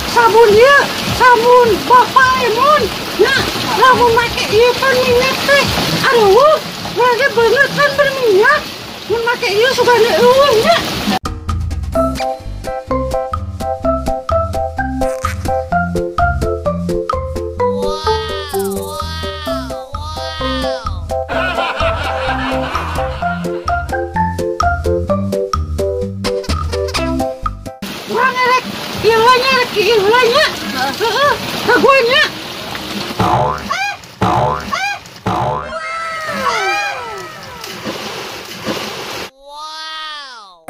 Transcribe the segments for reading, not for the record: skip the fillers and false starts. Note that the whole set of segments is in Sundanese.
Sabun ya, sabun bapak lemon. Nah, lamun make ieu pan minyak teh. Aduh, lagi bener kan berminyak. Mun make ieu sugana eueuh nya. Wow, wow, wow. Urang erek ieu nya rek ieu nya. Heeh, kaguan nya. Wow.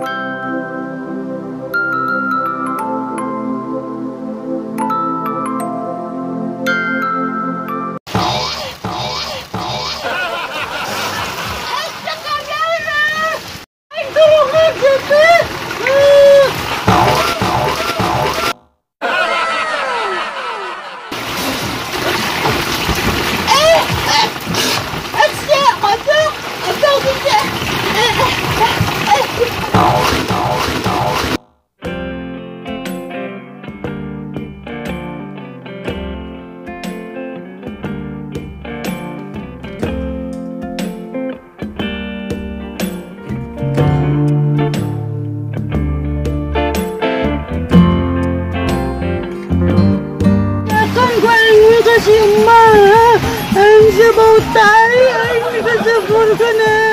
Aing si bau tai, aing dikasepur kana.